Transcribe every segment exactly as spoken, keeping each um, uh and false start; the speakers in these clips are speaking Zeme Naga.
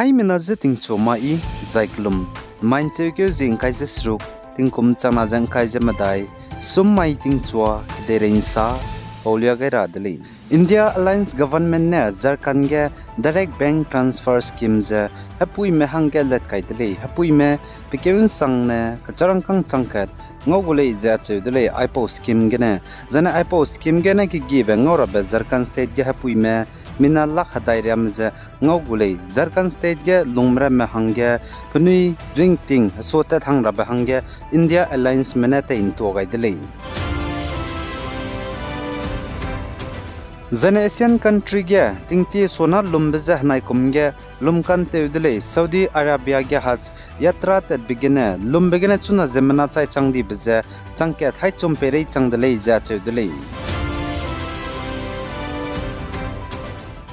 Haimena ze tingchua ma i, zai kelum, mai ncheukeu zie ngkai ze seruk, tingkum changna ze ngkai ze medai, sum mai tingchua, kedeirei nsa, paulia gai ra de lei. India Alliance Government ne Jharkhand ge Direct Bank Transfer Scheme ze hepuime hangge let kai de lei, hepuime pekeu nsangne kecharangkang changkat ngau gu lei ze acheu de lei, aipau scheme gene. Zane aipau scheme gene kegiebe ngau rabe Jharkhand State ge hepuime mina lak hedai riam ze ngau gu lei. Jharkhand State ge lungme ramme hangge penui ringting hesuatat hang rabe hangge India Alliance me ne tei ntua gai de lei. Zane Asian country ge tingtie suana lumbe ze henaikum ge lum kantew de lei, Saudi Arabia ge Hajj yatra tatbe gene lumbe gene chuna ziemmena chai chang dibe ze changkat haichum peirei chang de lei ze acheu de lei.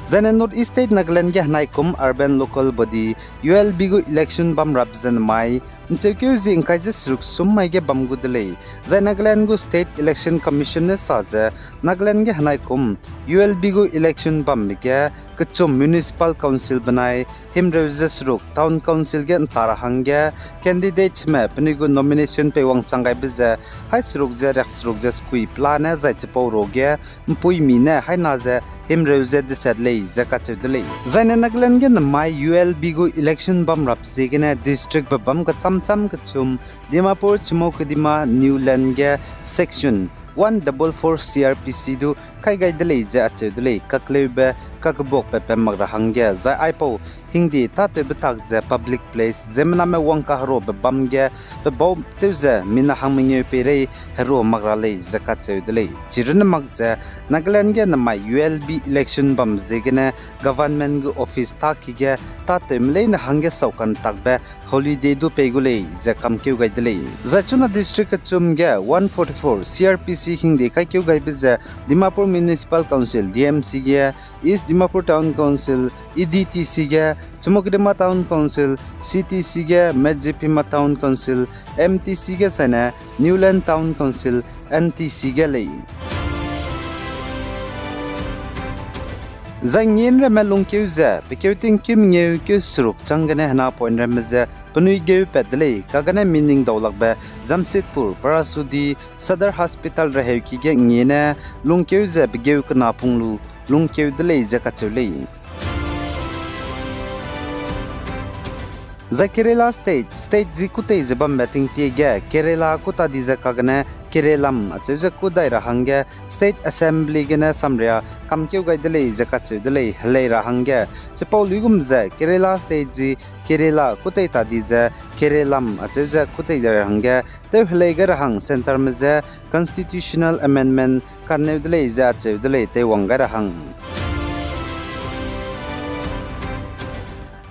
Zane North East State Nagaland ge henaikum urban local body, U L B gu election bam rap ze nemai ncheukeu zie ngkai ze seruk sum mai ge bam gu de lei. Zai Nagaland gu State Election Commission ne sa ze Nagaland ge henaikum U L B gu election bambe ge kechum municipal council benai himreu ze seruk town council ge nta ra hangge candidate me penui gu nomination peiwang chang gaibe ze hai seruk ze riak seruk ze sekui pelane zai chipau ruage mpuimi ne haina ze himreu ze deset lei ze kacheu de lei. Zaine Nagaland ge nemai U L B gu election bam rap ziegene district be bam kecham cham kechum Dimapur Chumoukedima New Land ge section one double four C R P C du kai gai de lei ze acheu de lei, kakleube kakebuakbe pe mak ra hangge, zai aipau hingde tâtewbe tak ze public place, ziemmename wang kaheruabe bam ge, pe bau tew ze mina hang mengeu peirei herua mak ra lei ze kacheu de lei. Chirunne mak ze Nagaland ge nemai U L B election bam ziegene government gu office tâki ge tâtewme leine hangge saukan takbe holiday du pei gu lei ze kamkeu gai de lei. Zai chuna district kechum ge one forty-four C R P C hingde kaikeu gaibe ze Dimapur Municipal Council, D M C ge, East Dimapur Town Council, E D T C ge, Chumoukedima Town Council, C T C ge, Medziphema Town Council, M T C ge zaine New Land Town Council, N T C ge lei. Zai ngin ramme lungkeu ze, pekeu tingkeu mengeu keu seruk chang gene hena point ramme ze penui geu pat de lei, kagene meaning daulakbe Jamshedpur, Parasudi, Sadar Hospital reheuki ge ngine lungkeu ze pegeu kena pung lu lungkeu de lei ze kacheu lei. Zai Kerala State, state zi kutei ze bambe tingtie ge Kerala kutadi ze kagene Keralam acheu ze kudai ra hangge State Assembly gene samria kamkeu gai de lei ze kacheu de lei, helei ra hangge. Chipau luigum ze Kerala State zi Kerala kutei tadi ze Keralam acheu ze kutei de ra hangge tew helei gai ra hang centre me ze constitutional amendment kanneu de lei ze acheu de lei teiwang gai ra hang.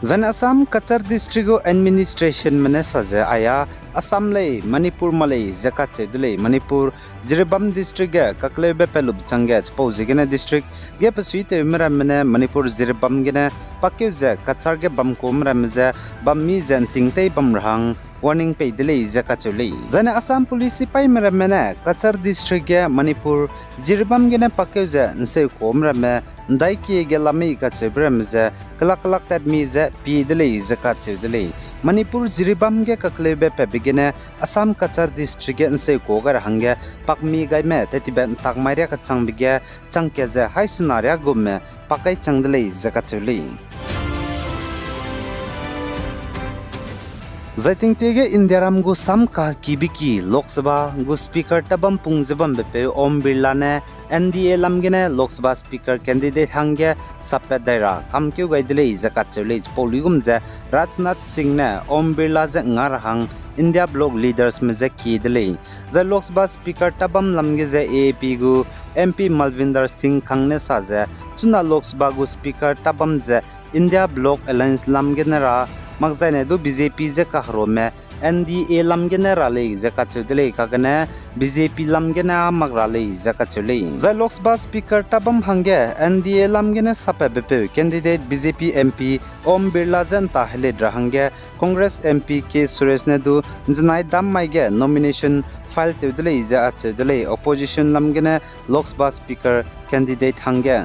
Zaine Assam Cachar District gu administration me ne sa ze aia Assam lei, Manipur ma lei ze kacheu de lei. Manipur Jiribam District ge kakleube pelube chang ge chipau ziegene district ge pesuitewme ramme ne Manipur Jiribam gene pakkeu ze Cachar ge bam kume ramme ze bam mi ze nting tei bam ra hang warning pei de lei ze kacheu lei. Zaine Assam Police sipaime ramme ne Cachar District ge Manipur Jiribam gene pakkeu ze nseu kume ramme ndaikie ge lamei kacheube ramme ze kelak kelak tat mi ze pie de lei ze kacheu de lei. Manipur Jiribam ge kakleube patbe gene Assam Cachar District ge nseu ku gai ra hangge pakmi gaime tettibe ntak mai riâ kachangbe ge changkat ze haisena riâ gumme pak gai chang de lei ze kacheu lei. Zai tingtie ge Indiaram gu sam kakibe ki Lok Sabha gu Speaker tabam pung ze bambepeu Om Birla ne N D A lam gene Lok Sabha Speaker candidate hangge sappat dai ra kamkeu gai de lei ze kacheu lei. Chipau luigum ze Rajnath Singh ne Om Birla je nga ra hang India bloc leaders me je kie de lei. Zai Lok Sabha Speaker tabam lam ge ze A A P gu M P Malvinder Singh Khan ne sa ze, chuna Lok Sabha gu Speaker tabam ze India bloc alliance lam gene ra, makzaine du B J P je kaheruame N D A lam gene ra lei ze kacheu de lei, kagene B J P lam gene â mak ra lei ze kacheu lei. Zai Lok Sabha Speaker tabam hangge N D A lam gene sapatbepeu candidate B J P M P Om Birla je nta helit ra hangge Congress M P K Suresh ne du nzenai dam mai ge nomination file tew de lei ze acheu de lei, opposition lam gene Lok Sabha Speaker candidate hangge.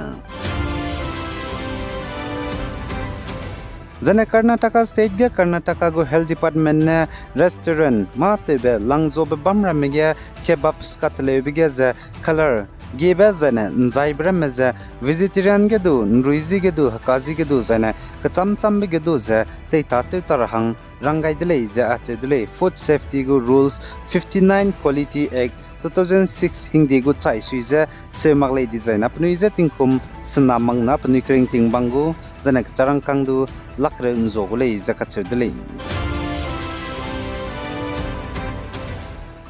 Zaine Karnataka State ge Karnataka gu Health Department ne restaurant mâ tewbe langzobe bam ramme ge kebabs kateleube ge ze color giebe zaine ’nzaibe ramme ze vegetarian ge du, ’nruizi ge du, hekazi ge du, zaine kechâm châmbe ge du ze teitatew ta ra hang rang gai de lei ze acheu de lei. Food safety gu rules fifty-nine Quality Act two thousand six hingde gu chai sui ze seu mak lei dizai na penui je tingkum sena mak na penui keringting bang gu zaine kecharangkâng du lakreu ’nzua gu lei ze kacheu de lei.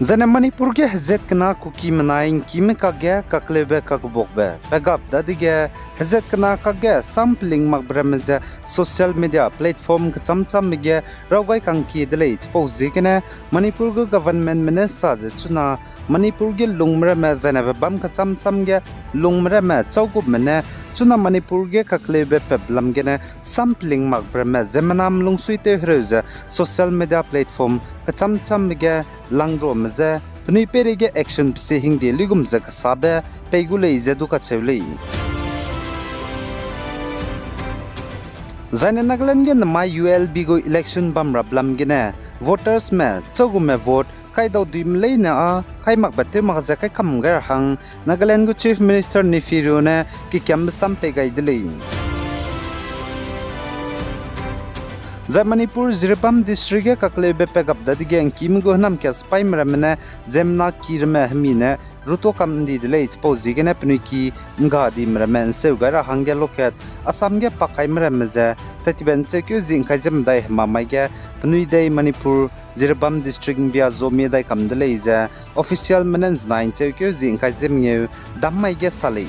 Zaine Manipur ge hezat kena Kuki menai ’ngkime kakge kakleube kakbuakbe pegap dadege hezat kena kakge sam peling makbe ramme ze social media platform kechâm châmbe ge raw gai kangkie de lei. Chipau ziegene Manipur gu governmentme ne sa ze chuna Manipur ge lungme ramme zaine pebâm kechâm châm ge lungme ramme châugumme ne chuna Manipur ge kakleube pep lam gene sam peling makbe ramme ziemmena lungsuitew hereu ze social media platform kechâm châmbe ge langruame je penui peireige action pesi hingde luigum ze kesabe pei gu lei ze du kacheu lei. Zaine Nagaland ge nemai U L B gu election bam rabe lam gene votersme châugume vote kaidau duime leine â kai makbe tew mak ze kai kam gai ra hang Nagaland gu Chief Minister Neiphiu Rio ne kekiambe sam pei gai de lei. Zai Manipur Jiribam District ge kakleube pegap dadege ’ngkime gu hênamkia sipaime ramme ne ziemmena ki ramme hemi ne ruto kam ’ndi de lei. Chipau ziegene penui ki ’ngga dime ramme ’nseu gai ra hangge lokat Assam ge pak kaime ramme ze tettibe ’ncheukeu zi ’ngkai ze medai hema mai ge penui dei Manipur Jiribam District ’mbia zo mie dai kam de lei ze officialme ne ’nzenai ’ncheukeu zi ’ngkai ze mengeu dam mai ge sa lei.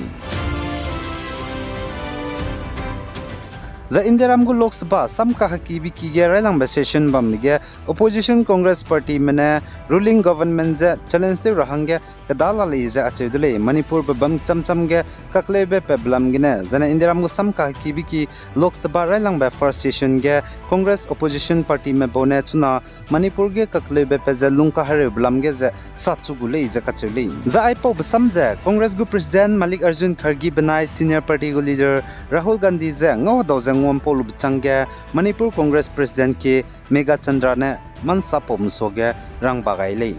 Zai Indiaram gu Lok Sabha sam kahekibe ki ge railangbe session bambe ge opposition Congress Partyme ne ruling government je challenge tew ra hangge kedâ la lei ze acheu de lei. Manipurbe bam châmchâm ge kakleube pep lam gene zaine Indiaram gu sam kahekibe ki Lok Sabha railangbe first session ge Congress opposition partyme bau ne chuna Manipur ge kakleube pe ze lungkahereube lam ge ze sachu gu lei ze kacheu lei. Zai aipaube sam ze Congress gu President Mallikarjun Kharge benai senior party gu leader Rahul Gandhi je ngau hedau ze nguampau lube chângge Manipur Congress President K Meghachandra ne mansapaume suage rangba gai lei.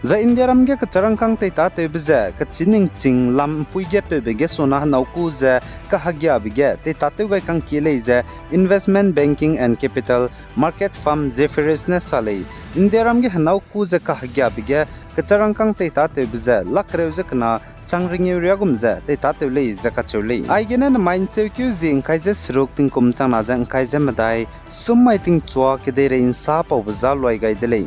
Zai Indiaram ge kecharangkâng teitâtewbe ze kechî ningching lam ’mpuî ge peube ge suna henâu kû ze kahegiabe ge teitâtew gai kangkie lei ze Investment Banking and Capital Market Firm Jefferies ne sa lei. Indiaram ge henâu kû ze kahegiabe ge kecharangkâng teitâtewbe ze lakreu ze kena chang rengeu riagum ze teitâtew lei ze kacheu lei. Aigene nemai ’ncheukeu zi ’ngkai ze seruk tingkum changna ze ’ngkai ze medai, sum mai tingchua kedeirei ’nsapaube za luai gai de lei.